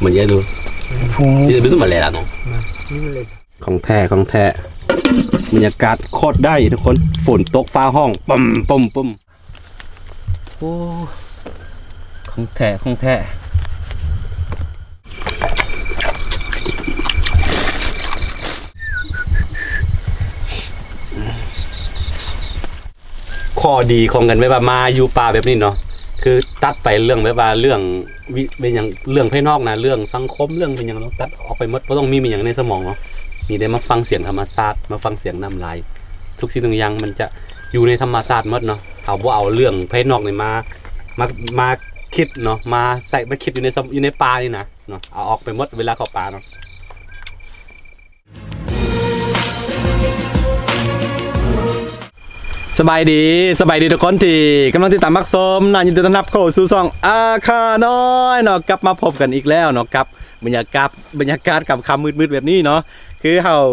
ມັນເຢັນຢູ່ ນີ້ເປັນຕົ້ນມາແລລະເນາະ ຂອງແທ້ ຂອງແທ້ ບັນຍາກາດໂຄດໄດ້ທຸກຄົນ ຝົນຕົກຟ້າຮ້ອງ ປຶ້ມ ປຶ້ມ ປຶ້ມ. ໂອ້ ຂອງແທ້ ຂອງແທ້ ຂໍ້ດີຂອງການແບບວ່າມາຢູ່ປ່າແບບນີ້ເນາະ ຄືຕັດໄປເລື່ອງແບບວ່າເລື່ອງວິ ແມ່ນຫຍັງ ເລື່ອງພາຍນອກນະ ເລື່ອງສັງຄົມ ເລື່ອງແມ່ນຫຍັງ ເຮົາຕັດອອກໄປໝົດ ບໍ່ຕ້ອງມີແມ່ນຫຍັງໃນສະໝອງເນາະ ມີແຕ່ມາຟັງສຽງທຳມະຊາດ ມາຟັງສຽງນ້ຳໄຫຼ ທຸກສິ່ງທຸກຢ່າງມັນຈະຢູ່ໃນທຳມະຊາດໝົດເນາະ ເຮົາບໍ່ເອົາເລື່ອງພາຍນອກນີ້ມາ ມາ ມາຄິດເນາະ ມາໃສ່ ມາຄິດຢູ່ໃນສະ ຢູ່ໃນປ່ານີ້ນະເນາະ ເອົາອອກໄປໝົດເວລາເຂົ້າປ່າເນາະ. ສະບາຍດີ ສະບາຍດີທຸກຄົນທີ່ກຳລັງຕິດຕາມຮັບຊົມເນາະ ຍິນດີຕ້ອນຮັບເຂົ້າສູ່ຊ່ອງອາຄານ້ອຍເນາະ ກັບມາພົບກັນອີກແລ້ວເນາະ ກັບບັນຍາກາດ ບັນຍາກາດຄ່ຳໆມືດໆແບບນີ້ເນາະ ຄືເຮົາ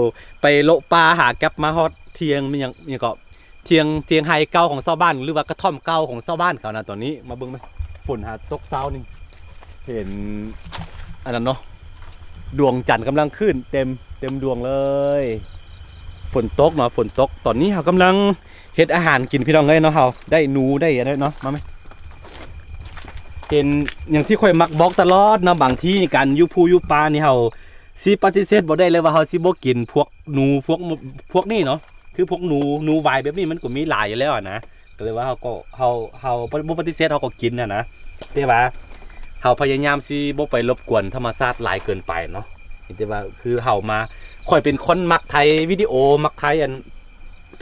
ໄປເລາະປ່າຫາກັບມາຮອດທ່ຽງ ແມ່ນຫຍັງ ຫຍັງເກາະ ທ່ຽງ ທ່ຽງໄຮ່ເກົ່າຂອງຊາວບ້ານ ຫຼືວ່າກະທ່ອມເກົ່າຂອງຊາວບ້ານເຂົານະ ຕອນນີ້ມາເບິ່ງ ຝົນຫາຕົກເຊົ້ານີ້ ເຫັນອັນນັ້ນເນາະ ດວງຈັນກຳລັງຂຶ້ນເຕັມ ເຕັມດວງເລີຍ ຝົນຕົກເນາະ ຝົນຕົກ ຕອນນີ້ເຮົາກຳລັງເຮັດອາຫານກິນພີ່ນ້ອງເອີຍເນາະ ເຮົາໄດ້ໜູໄດ້ອັນນັ້ນເນາະ ມາແມະ ເຫັນ ຢ່າງທີ່ຂ້ອຍມັກບອກຕະຫຼອດເນາະ ບາງທີການຢູ່ພູຢູ່ປ່ານີ້ ເຮົາຊິປະຕິເສດບໍ່ໄດ້ເລີຍວ່າເຮົາຊິບໍ່ກິນພວກໜູ ພວກ ພວກນີ້ເນາະ ຄືພວກໜູ ໜູຫວາຍແບບນີ້ມັນກໍມີຫຼາຍຢູ່ແລ້ວຫັ້ນນະ ກໍເລີຍວ່າເຮົາກໍ ເຮົາ ເຮົາບໍ່ ບໍ່ປະຕິເສດ ເຮົາກໍກິນຫັ້ນນະ ແຕ່ວ່າເຮົາພະຍາຍາມຊິບໍ່ໄປລົບກວນທຳມະຊາດຫຼາຍເກີນໄປເນາະ ແຕ່ວ່າຄືເຮົາມາ ຂ້ອຍເປັນຄົນມັກຖ່າຍວິດີໂອ ມັກຖ່າຍອັນ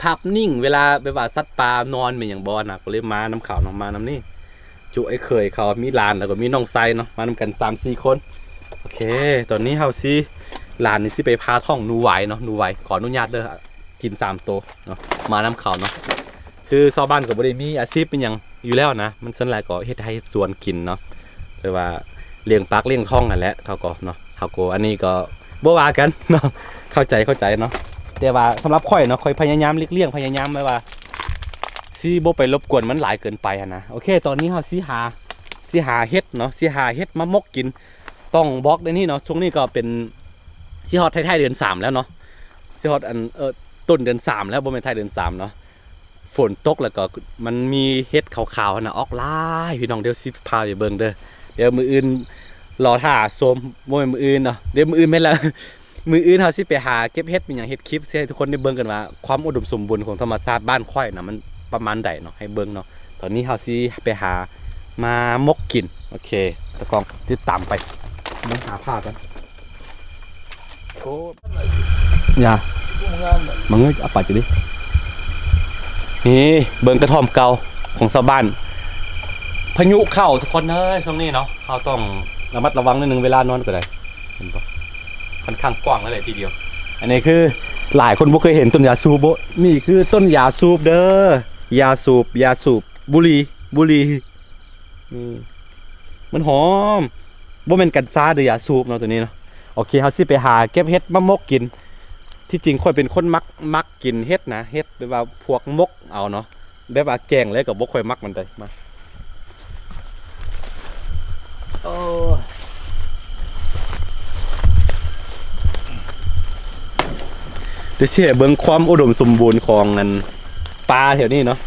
ພາບນິ່ງເວລາແບບວ່າສັດປ່ານອນແມ່ນຫຍັງບໍ່ນະ ກໍເລີຍມານຳເຂົາເນາະ ມານຳນີ້ ຈຸໄອ້ເຂີຍເຂົາ ມີຫຼານ ແລ້ວກໍມີນ້ອງຊາຍເນາະ ມານຳກັນສາມສີ່ຄົນ ໂອເຄ ຕອນນີ້ເຮົາຊິ ຫຼານນີ້ຊິໄປຜ່າທ້ອງໜູຫວາຍເນາະ ໜູຫວາຍ ຂໍອະນຸຍາດເດີ ກິນສາມໂຕເນາະ ມານຳເຂົາເນາະ ຄືຊາວບ້ານກໍບໍ່ໄດ້ມີອາຊີບອີ່ຫຍັງຢູ່ແລ້ວນະ ມັນສ່ວນຫຼາຍກໍເຮັດໄຮ່ເຮັດສວນກິນເນາະ ແບບວ່າລ້ຽງປາກລ້ຽງທ້ອງຫັ້ນແຫຼະ ເຂົາກໍເນາະ ເຮົາກໍ ອັນນີ້ກໍບໍ່ວ່າກັນເນາະ ເຂົ້າໃຈ ເຂົ້າໃຈເນາະ ແຕ່ວ່າສຳລັບຂ້ອຍເນາະ ຂ້ອຍພະຍາຍາມຫຼີກລ່ຽງ ພະຍາຍາມແບບວ່າ ຊິບໍ່ໄປລົບກວນມັນຫຼາຍເກີນໄປຫັ້ນນະ ໂອເຄ ຕອນນີ້ເຮົາຊິຫາ ຊິຫາເຫັດເນາະ ຊິຫາເຫັດມາໝົກກິນ ຕ້ອງບອກໄດ້ນີ້ເນາະ ຊ່ວງນີ້ກໍເປັນ ຊິຮອດທ້າຍໆເດືອນສາມແລ້ວເນາະ ຊິຮອດອັນ ເອີ ຕົ້ນເດືອນສາມແລ້ວ ບໍ່ແມ່ນທ້າຍເດືອນສາມເນາະ ຝົນຕົກແລ້ວກໍມັນມີເຫັດຂາວໆຫັ້ນນະ ອອກຫຼາຍພີ່ນ້ອງ ດຽວຊິພາໄປເບິ່ງເດີ ດຽວມື້ອື່ນລໍຖ້າຊົມ ບໍ່ແມ່ນມື້ອື່ນເນາະ ດຽວມື້ອື່ນແມ່ນລະ ມື້ອື່ນເຮົາຊິໄປຫາເກັບເຫັດ ມີຫຍັງເຮັດຄລິບຊິໃຫ້ທຸກຄົນໄດ້ເບິ່ງກັນວ່າ ຄວາມອຸດົມສົມບູນຂອງທຳມະຊາດບ້ານຂ້ອຍນະ ມັນປະມານໃດເນາະ ໃຫ້ເບິ່ງເນາະ ຕອນນີ້ເຮົາຊິໄປຫາມາໝົກກິນ ໂອເຄ ຕາກ້ອງຕິດຕາມໄປ ເບິ່ງຫາຜ້າກັນ ໂອ້ ຢ່າ ມາເງີຍ ເອົາປາກຢູ່ດິ ນີ້ ເບິ່ງກະທ່ອມເກົ່າຂອງຊາວບ້ານ ພາຍຸເຂົ້າທຸກຄົນເອີຍ ຊ່ວງນີ້ເນາະ ເຮົາຕ້ອງລະມັດລະວັງໜ້ອຍໜຶ່ງ ເວລານອນກໍໄດ້ ເຫັນບໍ່ ຄ່ອນຂ້າງກວ້າງເລີຍທີດຽວ ອັນນີ້ຄືຫຼາຍຄົນບໍ່ເຄີຍເຫັນຕົ້ນຢາສູບບໍ່ ນີ້ຄືຕົ້ນຢາສູບເດີ ຢາສູບ ຢາສູບ ບຸຫຼີ່ ບຸຫຼີ່ ນີ້ ມັນຫອມ ບໍ່ແມ່ນກັນຊາເດີ ຢາສູບເນາະ ໂຕນີ້ເນາະ ໂອເຄ ເຮົາຊິໄປຫາເກັບເຫັດມາໝົກກິນ ທີ່ຈິງຂ້ອຍເປັນຄົນມັກ ມັກກິນເຫັດນະ ເຫັດແບບວ່າພວກໝົກເອົາເນາະ ແບບວ່າແກງເລີຍກໍບໍ່ຄ່ອຍມັກປານໃດ ມາ ໂອ້ ດຽວຊິໃຫ້ເບິ່ງຄວາມອຸດົມສົມບູນຂອງອັນ ປ່າແຖວນີ້ເນາະ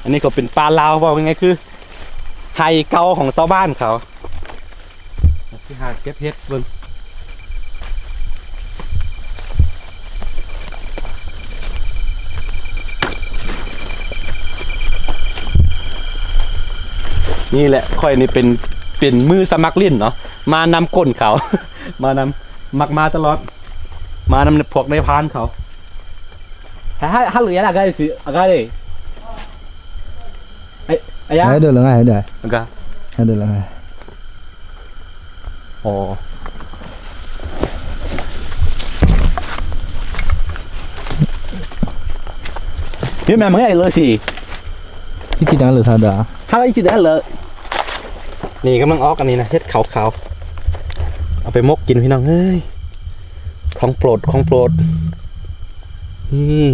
ອັນນີ້ກໍເປັນປ່າລາວ ເວົ້າງ່າຍໆຄືໄຮ່ເກົ່າຂອງຊາວບ້ານເຂົາ ຊິຫາເກັບເຫັດເບິ່ງ ນີ້ແຫຼະ ຂ້ອຍນີ້ເປັນ ເປັນມືສະໝັກຫຼິ້ນເນາະ ມານຳກົ້ນເຂົາ ມານຳ ມັກມາຕະຫຼອດ ມານຳພວກນາຍພານເຂົາ Hai, hai, halo ya, agak sih, agak deh. Ay, ay, ya. Ayo dulu, ayo deh. Agak. Ayo dulu, ayo. Oh. Yo, memang ya lo sih. Ini tidak lo sada. Halo, ini tidak lo. ນີ້ກຳລັງອອກອັນນີ້ນະ ເຫັດຂາວໆ ເອົາໄປໝົກກິນພີ່ນ້ອງເອີຍ ຂອງໂປດ ຂອງໂປດ ນີ້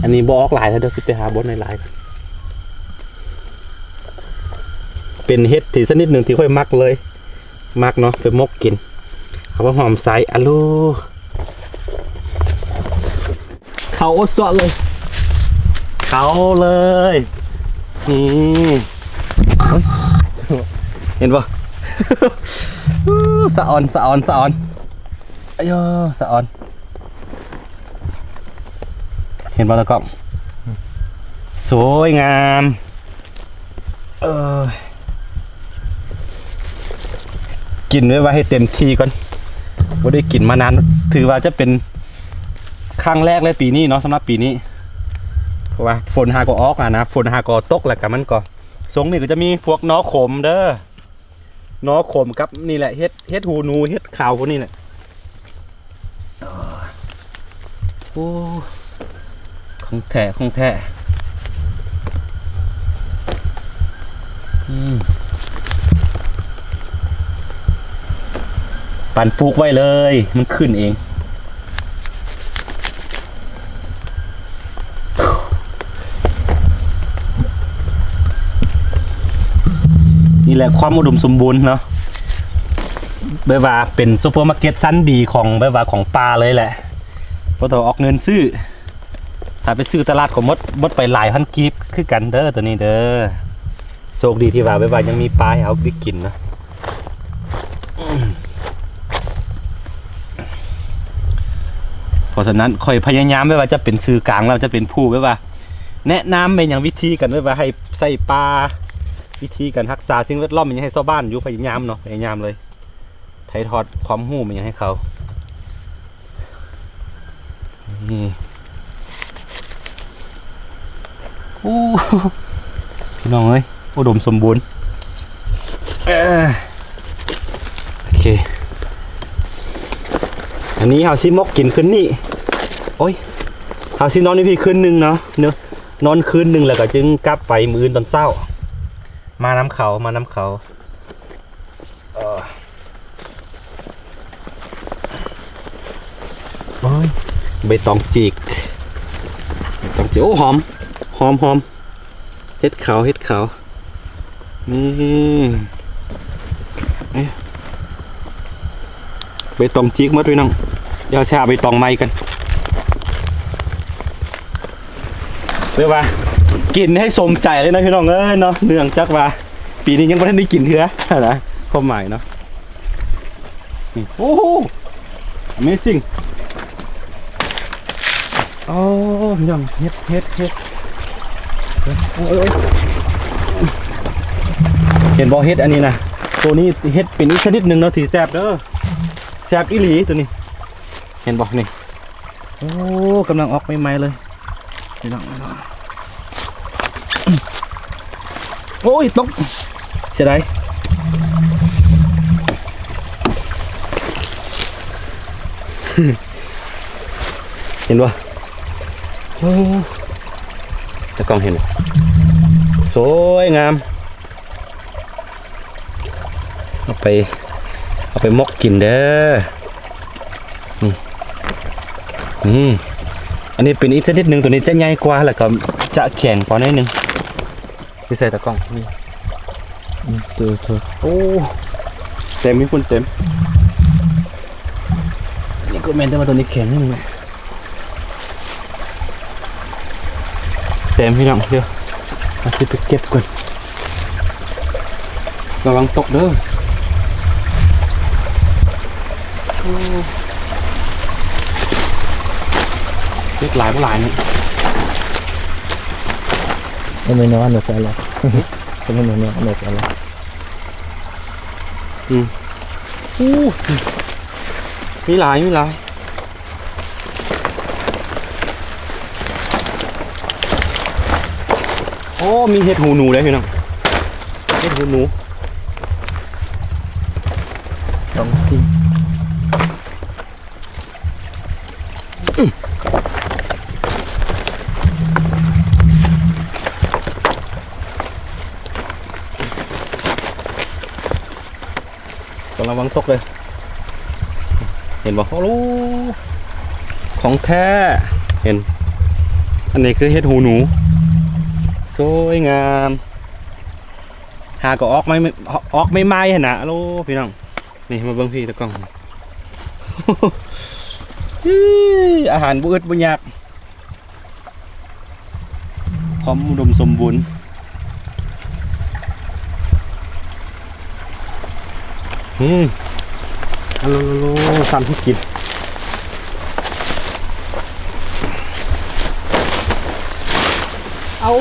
ອັນນີ້ບໍ່ອອກຫຼາຍແລ້ວ ດຽວຊິໄປຫາບ່ອນຫຼາຍໆ ເປັ ປັນເຫັດທີ່ຊະນິດໜຶ່ງທີ່ຂ້ອຍມັກເລີຍ ມັກເນາະ ໄປໝົກກິນ. ເອົາຫອມໃສ່ ອາລູ ເຂົ້າໂອຊະເລີຍ ເຂົ້າເລີຍ ນີ້ ເຫັນບໍ່? ສະອອນ ສະອອນ ສະອອນ ອາໂຍ ສະອອນ ເຫັນບໍ່ຕາກ້ອງ? ສວຍງາມ ເອີ ກິນໄວ້ວ່າໃຫ້ເຕັມທີ່ກ່ອນ ບໍ່ໄດ້ກິນມານານ ຖືວ່າຈະເປັນຄັ້ງແລກເລີຍປີນີ້ເນາະ ສຳລັບປີນີ້ ເພາະວ່າຝົນຫາກໍອອກຫັ້ນນະ ຝົນຫາກໍຕົກ ແລ້ວກະມັນກໍ ຊ່ວງນີ້ກໍຈະມີພວກໜໍ່ຂົມເດີ ໜໍ່ຂົມກັບນີ້ແຫຼະ ເຫັດ ເຫັດຫູໜູ ເຫັດຂາວພວກນີ້ແຫຼະ. ໂອ້ ຂອງແທ້ ຂອງແທ້ ອືມ ປານປູກໄວ້ເລີຍ ມັນຂຶ້ນເອງ. ນີ້ແຫຼະຄວາມອຸດົມສົມບູນເນາະ ແບບວ່າເປັນຊຸບເປີມາເກັດຊັ້ນບີຂອງ ແບບວ່າຂອງປ່າເລີຍແຫຼະ ບໍ່ຕ້ອງອອກເງິນຊື້ ຖ້າໄປຊື້ຕະຫຼາດກໍໝົດ ໝົດໄປຫຼາຍພັນກີບຄືກັນເດີ ໂຕນີ້ເດີ. ໂຊກດີທີ່ວ່າ ແບບວ່າຍັງມີປາໃຫ້ເຮົາໄດ້ກິນເນາະ. ເພາະສະນັ້ນຂ້ອຍພະຍາຍາມ ແບບວ່າຈະເປັນສື່ກາງ ແລ້ວຈະເປັນຜູ້ແບບວ່າແນະນຳແມ່ນຫຍັງ ວິທີການແບບວ່າໃຫ້ໃຊ້ປ່າ ວິທີການຮັກສາສິ່ງແວດລ້ອມແມ່ນຫຍັງໃຫ້ຊາວບ້ານຢູ່ ພະຍາຍາມເນາະ ພະຍາຍາມເລີຍ ຖ່າຍທອດຄວາມຮູ້ແມ່ນຫຍັງໃຫ້ເຂົາ. ນີ້ ໂອ້ ພີ່ນ້ອງເອີຍ ອຸດົມສົມບູນ. ເອີ ໂອເຄ ອັນນີ້ເຮົາຊິໝົກກິນຄືນນີ້ ໂອ້ຍ ເຮົາຊິນອນຢູ່ພີ້ຄືນໜຶ່ງເນາະ ເນາະ ນອນຄືນໜຶ່ງ ແລ້ວກໍຈຶ່ງກັບໄປມື້ອື່ນຕອນເຊົ້າ ມານຳເຂົາ ມານຳເຂົາ. ເອີ ໂອ້ຍ ໃບຕອງຈິກ ໃບຕອງຈິກ ໂອ້ ຫອມ ຫອມ ຫອມ ເຫັດຂາວ ເຫັດຂາວ ນີ້ ເອີ ໃບຕອງຈິກໝົດ ພີ່ນ້ອງ ດຽວຊິຫາໃບຕອງໃໝ່ກັນ. ແບບວ່າກິນໃຫ້ສົມໃຈເລີຍນະ ພີ່ນ້ອງເອີຍເນາະ ເນື່ອງຈາກວ່າປີນີ້ຍັງບໍ່ທັນໄດ້ກິນເທື່ອຫັ້ນນະ ຄວາມໝາຍເນາະ. ນີ້ ໂອ້ໂຫ Amazing ໂອ້ ພີ່ນ້ອງ ເຫັດ ເຫັດ ເຫັດ ໂອ້ຍ ເຫັນບໍ່ ເຫັດອັນນີ້ນະ ໂຕນີ້ເຫັດເປັນອີກຊະນິດໜຶ່ງເນາະ ທີ່ແຊບເດີ ແຊບອີ່ຫຼີໂຕນີ້ ເຫັນບໍ່ ນີ້ ໂອ້ ກຳລັງອອກໃໝ່ໆເລີຍ ພີ່ນ້ອງ ໂອ້ຍ ຕົກ ເສຍດາຍ ເຫັນບໍ່? ໂອ້ ຕາກ້ອງເຫັນບໍ່? ສວຍງາມ. ເອົາໄປ ເອົາໄປໝົກກິນເດີ ນີ້ ນີ້ ອັນນີ້ເປັນອີກຊະນິດໜຶ່ງ ໂຕນີ້ຈະໃຫຍ່ກວ່າ ແລ້ວກໍຈະແຂງກວ່າໜ້ອຍໜຶ່ງ ຢູ່ໃສຕາກ້ອງ? ນີ້ ອືມ ໂຕ ໂຕ ໂອ້ ເຕັມ ມີຝຸ່ນເຕັມ ນີ້ກໍແມ່ນ ແຕ່ວ່າໂຕນີ້ແຂງໜຶ່ງ. ແຕ້ມພີ່ນ້ອງ ດຽວເຮົາຊິໄປເກັບກ່ອນ ລະວັງຕົກເດີ ໂອ້ ເຮັດຫຼາຍບໍ່ຫຼາຍນີ້ ກໍໄມ່ນອນແລ້ວ ກໍໄມ່ນອນແລ້ວ ອືມ ໂອ້ ມີຫຼາຍ ມີຫຼາຍ. ໂອ້ ມີເຫັດຫູໜູເດ້ພີ່ນ້ອງ ເຫັດຫູໜູ ຂອງຈິງ ຕ້ອງລະວັງຕົກເດີ ເຫັນບໍ່? ໂອ້ ຂອງແທ້ ເຫັນ ອັນນີ້ຄືເຫັດຫູໜູ ສວຍງາມ. ຫາກໍອອກໃໝ່ ອອກໃໝ່ໆຫັ້ນນະ. ໂອ້ ພີ່ນ້ອງ ນີ້ມາເບິ່ງພີ້ຕາກ້ອງ ອາຫານບໍ່ອຶດບໍ່ຢາກ ຄວາມອຸດົມສົມບູນ. ອືມ ອາໂລໂລ ສາມສິບກິນ ເອົາ.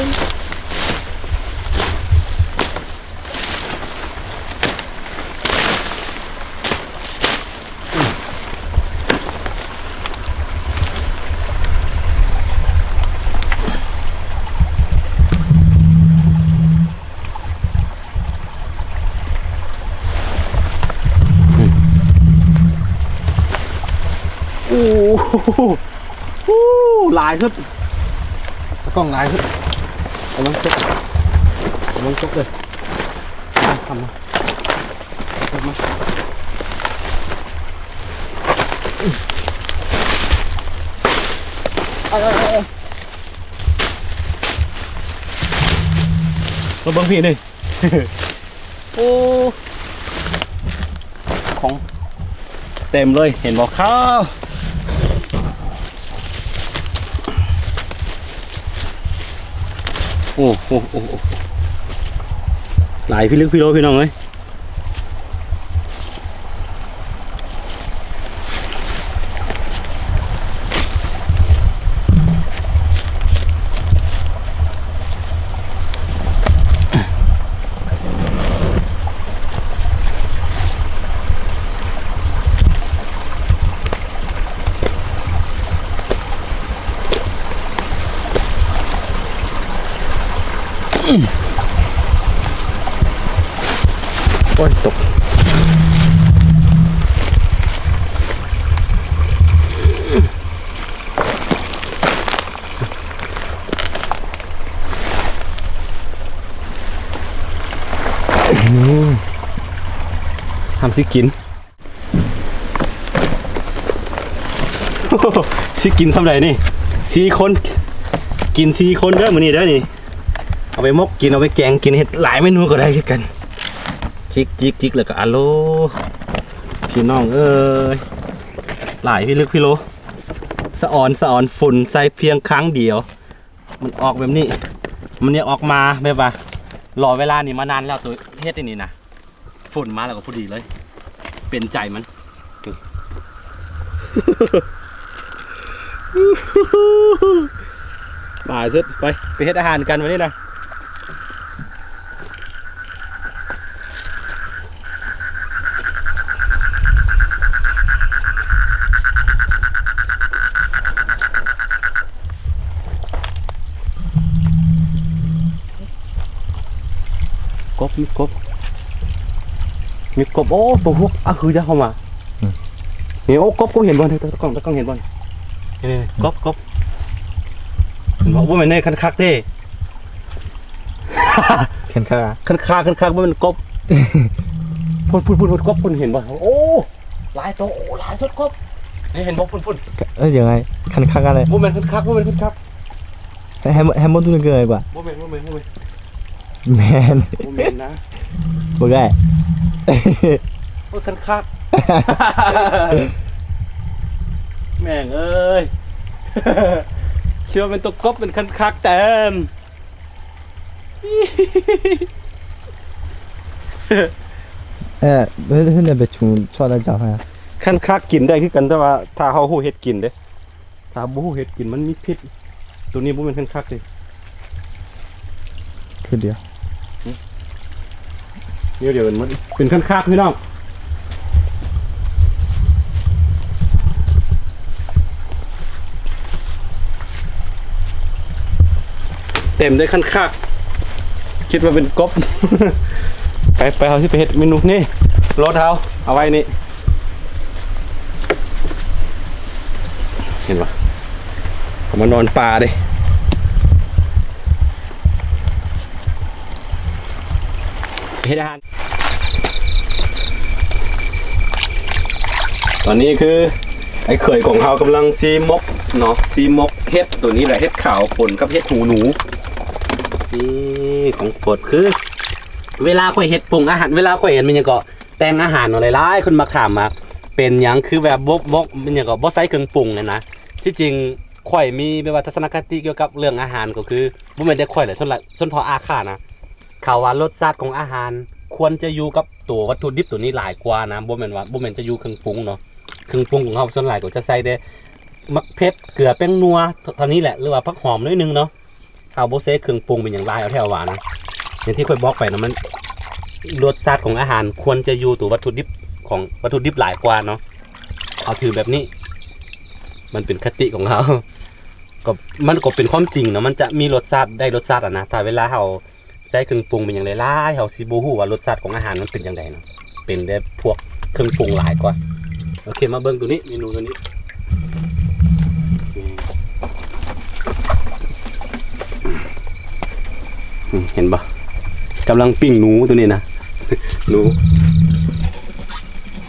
ໂອ້ໂຫ ໂອ້ ຫຼາຍສຸດ ຕາກ້ອງຫຼາຍສຸດ ກຳລັງຕົກ ກຳລັງຕົກເລີຍ ມາ ມາ ມາ ເອົາ ເອົາ ເອົາ ມາເບິ່ງພີ້ນີ້. ໂອ້ ຂອງເຕັມເລີຍ ເຫັນບໍ່ຄະ? ໂອ້ ໂອ້ ໂອ້ ໂອ້ ຫຼາຍພິລຶກພິໂລ ພີ່ນ້ອງເອີຍ. ໂອ້ຍ ຕົກ ສາມສິບກິນ. ຊິກິນສ່ຳໃດນີ້ ສີ່ຄົນ ກິນສີ່ຄົນເດີມື້ນີ້ເດີນີ້ ເອົາໄປໝົກກິນ ເອົາໄປແກງກິນ ເຮັດຫຼາຍເມນູກໍໄດ້ຄືກັນ. ຈິກໆໆ ແລ້ວກໍອາໂລ ພີ່ນ້ອງເອີຍ ຫຼາຍພິລຶກພິໂລ ສະອອນສະອອນ ຝົນໃສ່ພຽງຄັ້ງດຽວ ມັນອອກແບບນີ້ ມັນຍັງອອກມາແບບວ່າ ລໍເວລານີ້ມານານແລ້ວ ໂຕເຮັດອັນນີ້ນະ ຝົນມາແລ້ວກໍພໍດີເລີຍ ເປັນໃຈມັນ ຫຼາຍສຸດ ໄປ ໄປເຮັດອາຫານກັນວັນນີ້ນະ. ກົບ ມີກົບ ມີກົບ ໂອ້ ໂຕຮວກ ອະ ຄືຈະເຂົ້າມາ ອືມ ນີ້ ໂອ້ ກົບ ກົບ ເຫັນບໍ່? ຕາກ້ອງ ຕາກ້ອງເຫັນບໍ່? ນີ້ ນີ້ ກົບ ກົບ ເຫັນບໍ່? ບໍ່ແມ່ນ ຄັນຄັກເດ້ ຄັນຄາ ຄັນຄາ ຄັນຄາ ບໍ່ແມ່ນກົບ ພຸ້ນ ພຸ້ນ ພຸ້ນ ກົບ ພຸ້ນ ເຫັນບໍ່? ໂອ້ ຫຼາຍໂຕ ໂອ້ ຫຼາຍສຸດກົບ ນີ້ເຫັນບໍ່? ພຸ້ນ ພຸ້ນ ເອີ ຍັງໄງ? ຄັນຄັກອະໄລ? ບໍ່ແມ່ນຄັນຄັກ ບໍ່ແມ່ນຄັນຄັກ ໃຫ້ ໃຫ້ ໃຫ້ໝົດທຸກເລື່ອງເກີນກວ່າ ບໍ່ແມ່ນ ບໍ່ແມ່ນ ບໍ່ແມ່ນ ແມ່ນ ບໍ່ແມ່ນນະ ບໍ່ໄດ້ ໂອ້ຍ ຄັນຄັກ ແມ່ງເອີຍ ຄິດວ່າແມ່ນຕົວກົບ ເປັນຄັນຄັກແຕ່ ເອີ ເຮັດ ເຮັດແນວໄປຊຸງຊອດລະເຈົ້າຫາ ຄັນຄັກກິນໄດ້ຄືກັນ ແຕ່ວ່າຖ້າເຮົາຮູ້ເຮັດກິນເດ້ ຖ້າບໍ່ຮູ້ເຮັດກິນມັນມີພິດ ໂຕນີ້ບໍ່ແມ່ນຄັນຄັກເດ້ ຄືດຽວ ແນວດຽວກັນໝົດ ເປັນຄັນຄັກພີ່ນ້ອງ ເຕັມໄດ້ຄັນຄັກ ຄິດວ່າເປັນກົບ ໄປ ໄປ ເຮົາຊິໄປເຮັດເມນູນີ້ ລົດເຮົາເອົາໄວ້ນີ້ ເຫັນບໍ່? ເອົາມານອນປ່າເດ້ ເຮັດອາຫານ ຕອນນີ້ຄື ໄອ້ເຂີຍຂອງເຮົາກຳລັງຊິໝົກເນາະ ຊິໝົກເຫັດ ໂຕນີ້ແຫຼະ ເຫັດຂາວປົນກັບເຫັດຫູໜູ ນີ້ຂອງໂປດຄື ເວລາຂ້ອຍເຮັດປຸງອາຫານ ເວລາຂ້ອຍເຮັດ ແມ່ນຫຍັງເກາະ ແຕ່ງອາຫານເນາະ ຫຼາຍໆຄົນມັກຖາມວ່າ ເປັນຫຍັງຄືແບບບໍ່ ບໍ່ ແມ່ນຫຍັງເກາະ ບໍ່ໃສ່ເຄື່ອງປຸງຫັ້ນນະ. ທີ່ຈິງຂ້ອຍມີແບບວ່າທັດສະນະຄະຕິກ່ຽວກັບເລື່ອງອາຫານ ກໍຄືບໍ່ແມ່ນແຕ່ຂ້ອຍແຫຼະ ສ່ວນຫຼາຍ ຊົນເຜົ່າອາຂ້ານະ ເຂົາວ່າລົດຊາດຂອງອາຫານຄວນຈະຢູ່ກັບຕົວວັດຖຸດິບຕົວນີ້ຫຼາຍກວ່ານະ ບໍ່ແມ່ນວ່າ ບໍ່ແມ່ນຈະຢູ່ເຄື່ອງປຸງເນາະ. ເຄື່ອງປຸງຂອງເຮົາສ່ວນຫຼາຍກໍຈະໃສ່ແຕ່ໝາກເຜັດ ເກືອ ແປ້ງນົວ ເທົ່ານີ້ແຫຼະ ຫຼືວ່າຜັກຫອມໜ້ອຍໜຶ່ງເນາະ. ເຮົາບໍ່ໃສ່ເຄື່ອງປຸງເປັນຫຍັງຫຼາຍ ເອົາແທ້ເອົາຫວານນະ. ຢ່າງທີ່ຂ້ອຍບອກໄປນະ ມັນ ລົດຊາດຂອງອາຫານຄວນຈະຢູ່ຕົວວັດຖຸດິບ ຂອງວັດຖຸດິບຫຼາຍກວ່າເນາະ. ເຮົາຖືແບບນີ້ ມັນເປັນຄະຕິຂອງເຮົາ ກໍ ມັນກໍເປັນຄວາມຈິງເນາະ ມັນຈະມີລົດຊາດ ໄດ້ລົດຊາດຫັ້ນນະ. ຖ້າເວລາເຮົາໃສ່ເຄື່ອງປຸງເປັນຫຍັງຫຼາຍໆ ເຮົາຊິບໍ່ຮູ້ວ່າລົດຊາດຂອງອາຫານມັນເປັນຈັ່ງໃດເນາະ. ເປັນແຕ່ພວກເຄື່ອງປຸງຫຼາຍກວ່າ. ໂອເຄ ມາເບິ່ງໂຕນີ້ ເມນູໂຕນີ້ ອືມ ເຫັນບໍ່? ກຳລັງປີ້ງໜູໂຕນີ້ນະ ໜູ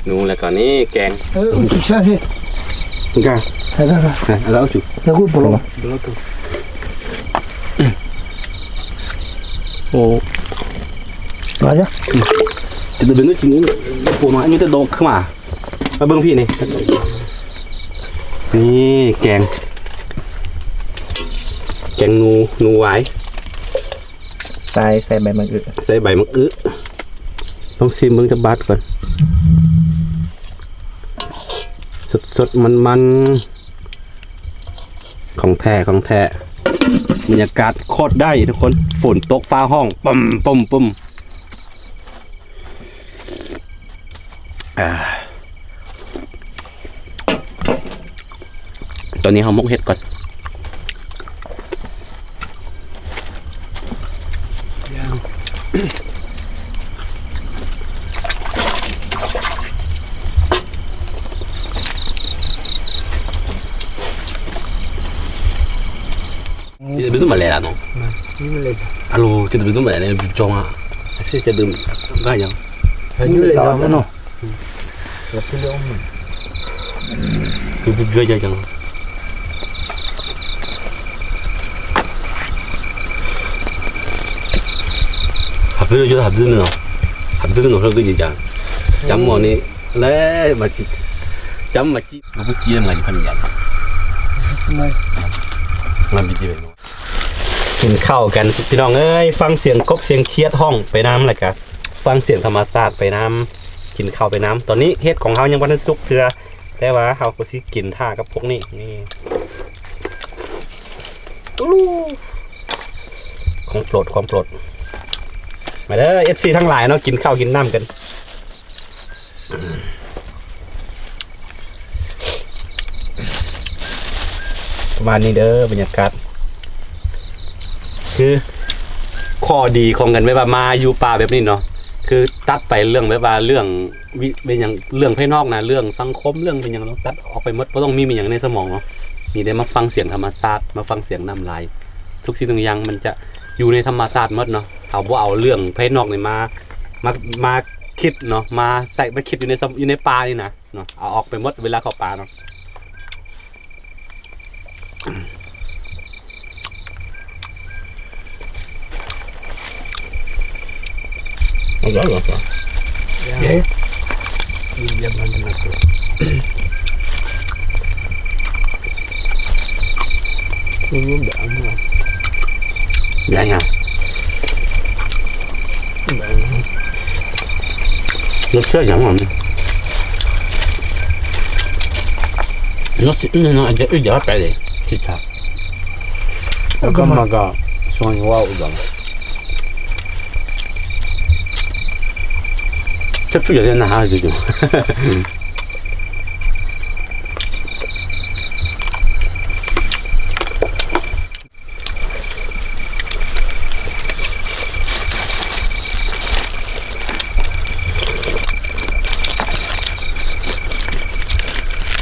ໜູ ແລ້ວກໍນີ້ແກງ ເອີ ອຸຈຸຊາຊິ ກະ ເອີ ເອົາຈຸ ແລ້ວກູໂປໂລ ໂອ້ ມາເດີ ຈະເປັນໜູຈິງ ໂປມາ ມີແຕ່ດອກຂຶ້ນມາ. ມາເບິ່ງພີ່ນີ້ ນີ້ແກງ ແກງໜູ ໜູຫວາຍ ໃສ່ ໃສ່ໃບໝາກອຶ ໃສ່ໃບໝາກອຶ. ລອງຊີມເບິ່ງຈັກບາດກ່ອນ ສົດໆ ມັນໆ ຂອງແທ້ ຂອງແທ້. ບັນຍາກາດໂຄດໄດ້ທຸກຄົນ ຝົນຕົກຟ້າຮ້ອງ ປຶ້ມ ປຶ້ມ ປຶ້ມ. ອ່າ ຕອນນີ້ເຮົາໝົກເຫັດກ່ອນ Kita duduk balik lah, no. Nah, ini balik je. Alo, kita duduk balik lah, jom ah. Asyik kita duduk. Dah, jom. Ini balik je, no. Tapi dia om. Duduk dua je, jom. Habis je, habis ni, no. Habis ni, no, lagi je, jom. Jom, ni. Lah, macam. Jom, macam. ກິນເຂົ້າກັນພີ່ນ້ອງເອີຍ ຟັງສຽງກົບສຽງຂຽດຮ້ອງໄປນຳ ແລ້ວກະຟັງສຽງທຳມະຊາດໄປນຳ ກິນເຂົ້າໄປນຳ. ຕອນນີ້ເຫັດຂອງເຮົາຍັງບໍ່ທັນສຸກເທື່ອ ແຕ່ວ່າເຮົາກໍຊິກິນຖ້າກັບພວກນີ້ ນີ້ ຂອງໂປດ ຂອງໂປດ ມາເດີ ເອັຟຊີ ທັງຫຼາຍເນາະ ກິນເຂົ້າກິນນ້ຳກັນ. ປະມານນີ້ເດີ ບັນຍາກາດ ຄືຂໍ້ດີຂອງການແບບວ່າມາຢູ່ປ່າແບບນີ້ເນາະ ຄືຕັດໄປເລື່ອງແບບວ່າເລື່ອງ ວິ ເປັນຫຍັງ ເລື່ອງພາຍນອກນະ ເລື່ອງສັງຄົມ ເລື່ອງເປັນຫຍັງເນາະ ຕັດອອກໄປໝົດ ບໍ່ຕ້ອງມີ ມີຫຍັງໃນສະໝອງເນາະ ມີແຕ່ມາຟັງສຽງທຳມະຊາດ ມາຟັງສຽງນ້ຳໄຫຼ ທຸກສິ່ງທຸກຢ່າງມັນຈະຢູ່ໃນທຳມະຊາດໝົດເນາະ ເຮົາບໍ່ເອົາເລື່ອງພາຍນອກນີ້ມາ ມາ ມາຄິດເນາະ ມາໃສ່ ມາຄິດຢູ່ໃນສະ ຢູ່ໃນປ່ານີ້ນະ ເນາະ ເອົາອອກໄປໝົດເວລາເຂົ້າປ່າເນາະ.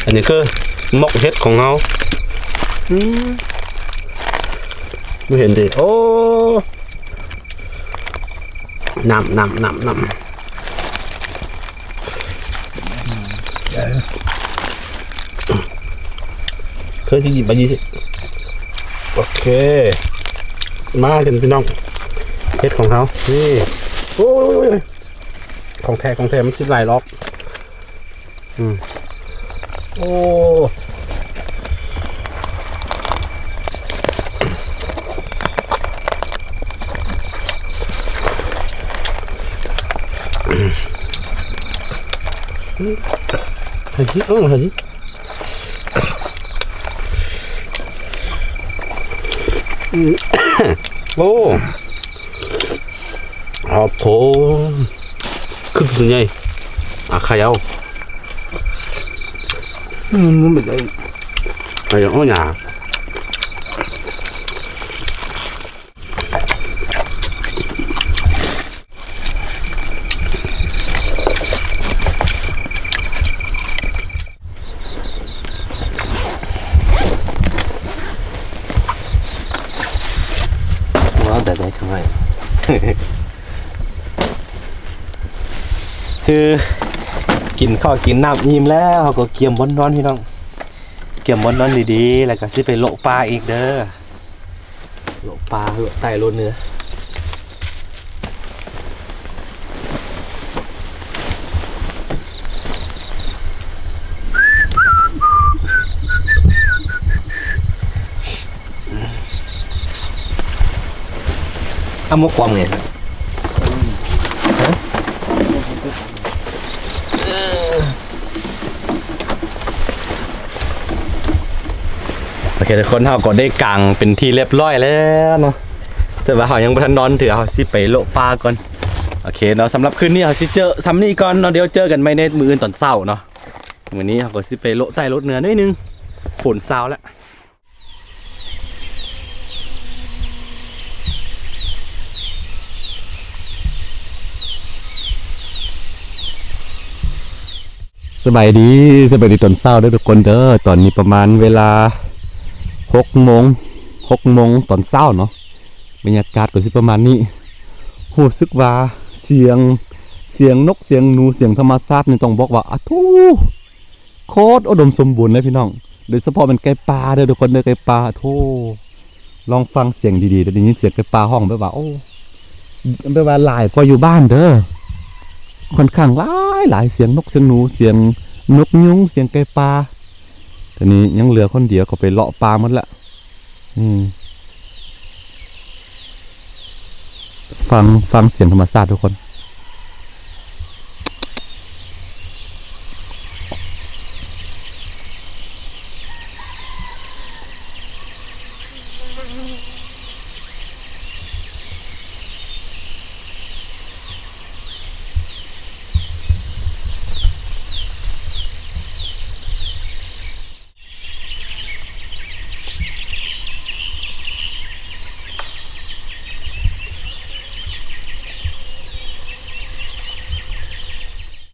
ອັນນີ້ຄືໝົກເຫັດຂອງເຮົາ ອືມ ບໍ່ເຫັນຕິ ໂອ້ ນ້ຳ ນ້ຳ ນ້ຳ ນ້ຳ. ເຄີຍຊິຍິບມາ ໂອເຄ ມາກັນພີ່ນ້ອງ ເຫັດຂອງເຮົາ ນີ້ ໂອ້ຍ ຂອງແທ້ ຂອງແທ້ ມັນຊິຫຼາຍລອບ. ອືມ ໂອ້ ໃຫ້ຊິ ເອີ ໃຫ້ຊິ. ອືມ ໂອ້ ອອບໂຖ ຄືໂຕໃຫຍ່ ອາ ໄຂ່ເອົາ ອືມ ມັນເປັນໄດ ໄຂ່ເອົາຫຍັງ. ວ້າວ ແບບໃດທຳໄມ ຄືກິນເຂົ້າກິນນ້ຳອີ່ມແລ້ວ ເຮົາກໍກຽມບ່ອນນອນ ພີ່ນ້ອງ ກຽມບ່ອນນອນດີໆ ແລ້ວກໍຊິໄປເລາະປ່າອີກເດີ. ເລາະປ່າ ເລາະໃຕ້ ເລາະເໜືອ ເອົາໝົກກອງນີ້ ຮະ? ໂອເຄ ທຸກຄົນ ເຮົາກໍໄດ້ກາງເປັນທີ່ລຽບຮ້ອຍແລ້ວເນາະ ແຕ່ວ່າເຮົາຍັງບໍ່ທັນນອນເທື່ອ ເຮົາຊິໄປເລາະປ່າກ່ອນ. ໂອເຄເນາະ ສຳລັບຄືນນີ້ເຮົາຊິເຈີຊ່ຳນີ້ກ່ອນເນາະ ດຽວເຈີກັນໃໝ່ໃນມື້ອື່ນຕອນເຊົ້າເນາະ. ມື້ນີ້ເຮົາກໍຊິໄປເລາະໃຕ້ເລາະເໜືອໜ້ອຍໜຶ່ງ ຝົນຊາວແລ້ວ. ສະບາຍດີ ສະບາຍດີຕອນເຊົ້າເດີທຸກຄົນເດີ. ຕອນນີ້ປະມານເວລາຫົກໂມງ ຫົກໂມງຕອນເຊົ້າເນາະ. ບັນຍາກາດກໍຊິປະມານນີ້. ຮູ້ສຶກວ່າສຽງ ສຽງນົກ ສຽງໜູ ສຽງທຳມະຊາດນີ້ ຕ້ອງບອກວ່າ ອາໂທ້ ໂຄດອຸດົມສົມບູນເລີຍພີ່ນ້ອງ ໂດຍສະເພາະແມ່ນໄກ່ປ່າເດີທຸກຄົນເດີ ໄກ່ປ່າ. ໂທ້ ລອງຟັງສຽງດີໆ ໄດ້ຍິນສຽງໄກ່ປ່າຮ້ອງແບບວ່າ ໂອ້ ແບບວ່າຫຼາຍກວ່າຢູ່ບ້ານເດີ ຂ້ອນຂ້າງຫຼາຍໆ ສຽງນົກ ສຽງໜູ ສຽງນົກຍຸງ ສຽງໄກ່ປ່າ. ຕອນນີ້ຍັງເຫຼືອຄົນດຽວ ເຂົາໄປເລາະປ່າໝົດລະ. ອືມ ຟັງ ຟັງສຽງທຳມະຊາດທຸກຄົນ.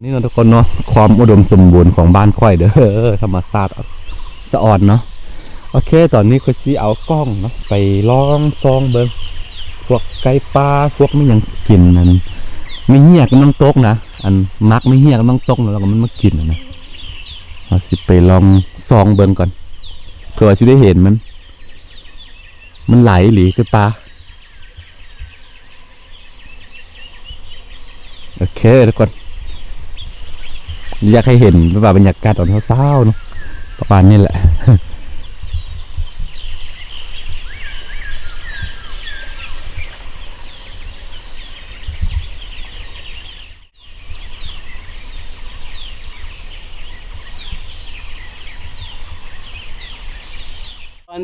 ນີ້ເນາະທຸກຄົນເນາະ ຄວາມອຸດົມສົມບູນຂອງບ້ານຂ້ອຍເດີ ທຳມະຊາດສະອອນເນາະ. ໂອເຄ ຕອນນີ້ຂ້ອຍຊິເອົາກ້ອງເນາະ ໄປລອງສ່ອງເບິ່ງ ພວກໄກ່ປ່າ ພວກມີຫຍັງກິນ ອັນ ມີເຫືອກຳລັງຕົກນະ ອັນ ໝາກມີເຫືອກຳລັງຕົກນະ ແລ້ວກໍມັນມາກິນນະ. ເຮົາຊິໄປລອງສ່ອງເບິ່ງກ່ອນ ເພື່ອວ່າຊິໄດ້ເຫັນມັນ ມັນຫຼາຍອີ່ຫຼີຄືປາ. ໂອເຄທຸກຄົນ ຢາກໃຫ້ເຫັນແບບວ່າບັນຍາກາດຕອນເຊົ້າໆເນາະ ປະມານນີ້ແຫຼະ.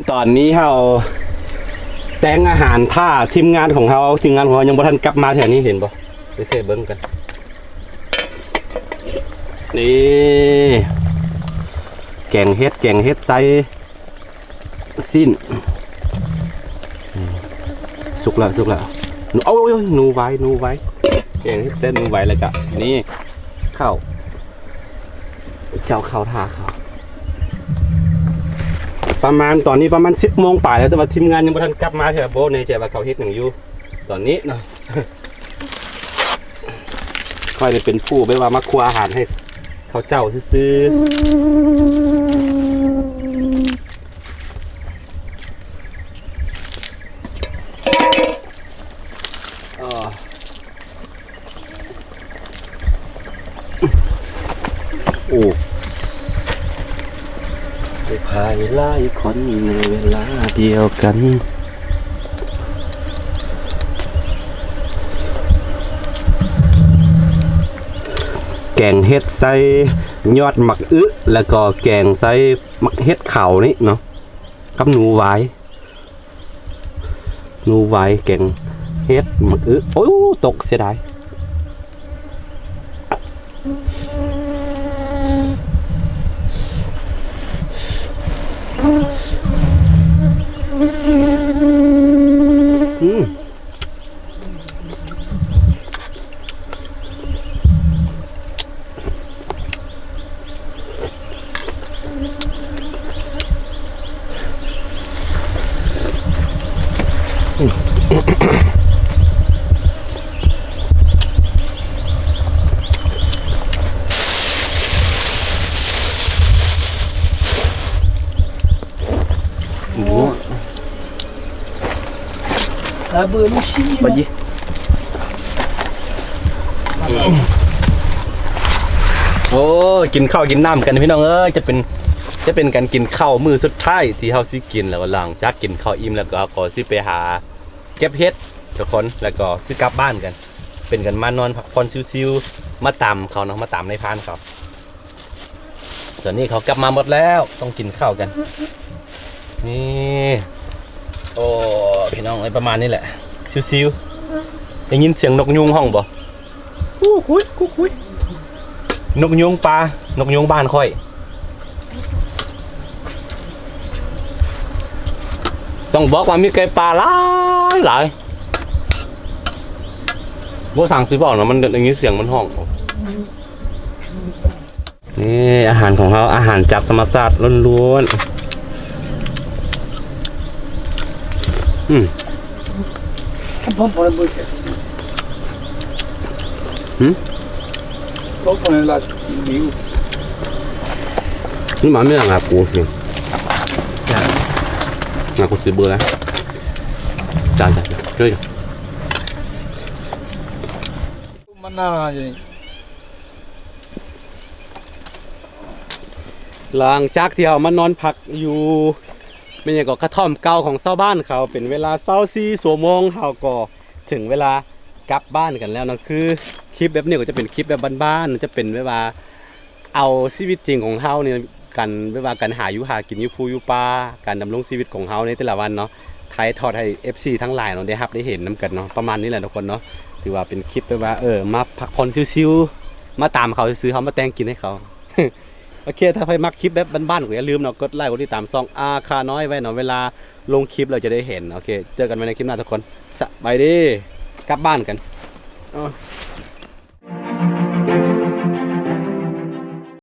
ຕອນນີ້ເຮົາແຕ່ງອາຫານຖ້າທີມງານຂອງເຮົາ, ທີມງານຂອງເຮົາຍັງບໍ່ທັນກັບມາເທື່ອນີ້ ເຫັນບໍ່? ໄປເຊເບິ່ງກັນ. ນີ້ ແກງເຫັດ, ແກງເຫັດໃສ່ ຊີ້ນ ສຸກແລ້ວ ສຸກແລ້ວ. ໂອ້ຍ ໜູໄວ ໜູໄວ ແກງເຫັດໃສ່ໜູໄວ. ແລ້ວກະນີ້ ເຂົ້າ ເຈົ້າເຂົ້າ ຖ້າເຂົ້າ ປະມານ ຕອນນີ້ປະມານສິບໂມງປາຍແລ້ວ ແຕ່ວ່າທີມງານຍັງບໍ່ທັນກັບມາເທື່ອ. ບໍ່ແນ່ໃຈວ່າເຂົາເຮັດຫຍັງຢູ່ຕອນນີ້ເນາະ. ຂ້ອຍນີ້ເປັນຜູ້ແບບວ່າມາຄົວອາຫານໃຫ້ເຂົາເຈົ້າຊື່ໆ. ອໍ ຫຼາຍຄົນໃນເວລາດຽວກັນ ແກງເຫັດໃສ່ຍອດໝາກອຶ ແລ້ວກໍແກງໃສ່ໝາກເຫັດຂາວນີ້ເນາະ ກັບໜູຫວາຍ. ໜູຫວາຍແກງເຫັດໝາກອຶ ໂອ້ ຕົກ ເສຍດາຍ. ອືມ. ໂອ້ ລາເບີລູຊີ ໄປຈິ ໂອ້ ກິນເຂົ້າກິນນ້ຳກັນພີ່ນ້ອງເອີຍ ຈະເປັນ ຈະເປັນການກິນເຂົ້າມື້ສຸດທ້າຍທີ່ເຮົາຊິກິນ ແລ້ວກໍຫຼັງຈາກກິນເຂົ້າອີ່ມແລ້ວກໍ ກໍຊິໄປຫາເກັບເຫັດທຸກຄົນ ແລ້ວກໍຊິກັບບ້ານກັນ ເປັນການມານອນພັກຜ່ອນຊິວໆ ມາຕາມເຂົາເນາະ ມາຕາມນາຍພານເຂົາ. ຕອນນີ້ເຂົາກັບມາໝົດແລ້ວ ຕ້ອງກິນເຂົ້າກັນ ນີ້ ໂອ້ ພີ່ນ້ອງເອີຍ ປະມານນີ້ແຫຼະ ຊິວໆ ໄດ້ຍິນສຽງນົກຍູງຮ້ອງບໍ່? ກູກຸຍ ກູກຸຍ ນົກຍູງປ່າ ນົກຍູງບ້ານຂ້ອຍ ຕ້ອງບອກວ່າມີໄກ່ປ່າຫຼາຍໆ ບໍ່ຊ່າງຊິເວົ້ານະ ມັນໄດ້ຍິນສຽງມັນຮ້ອງ. ນີ້ອາຫານຂອງເຮົາ ອາຫານຈາກທຳມະຊາດລ້ວນໆ ອືມ ນີ້ມາເມືອງອາກູຊິ ອາກູຊິເບີລະ ຈານ ຈານ ເຈົ້ຍ. ມັນໜາຢູ່ນີ້ ຫຼັງຈາກທີ່ເຮົາມານອນພັກຢູ່ ແມ່ນຫຍັງກໍ ກະທ່ອມເກົ່າຂອງຊາວບ້ານເຂົາ ເປັນເວລາຊາວສີ່ຊົ່ວໂມງ ເຮົາກໍເຖິງເວລາກັບບ້ານກັນແລ້ວເນາະ. ຄືຄລິບແບບນີ້ກໍຈະເປັນຄລິບແບບບ້ານໆ ຈະເປັນແບບວ່າ ເອົາຊີວິດຈິງຂອງເຮົານີ້ ການ ແບບວ່າການຫາຢູ່ຫາກິນຢູ່ພູຢູ່ປ່າ ການດຳລົງຊີວິດຂອງເຮົາໃນແຕ່ລະວັນເນາະ ຖ່າຍທອດໃຫ້ເອັຟຊີທັງຫຼາຍເນາະ ໄດ້ຮັບໄດ້ເຫັນນຳກັນເນາະ ປະມານນີ້ແຫຼະທຸກຄົນເນາະ. ຖືວ່າເປັນຄລິບແບບວ່າ ເອີ ມາພັກຜ່ອນຊິວໆ ມາຕາມເຂົາຊື່ໆ ເຮົາມາແຕ່ງກິນໃຫ້ເຂົາ. ໂອເຄ ຖ້າໃຜມັກຄລິບແບບບ້ານໆ ກໍຢ່າລືມເນາະ ກົດໄລກົດຕິດຕາມຊ່ອງອາຄານ້ອຍໄວ້ເນາະ ເວລາລົງຄລິບແລ້ວຈະໄດ້ເຫັນ. ໂອເຄ ເຈີກັນໃໝ່ໃນຄລິບໜ້າທຸກຄົນ ສະບາຍດີ ກັບບ້ານກັນ.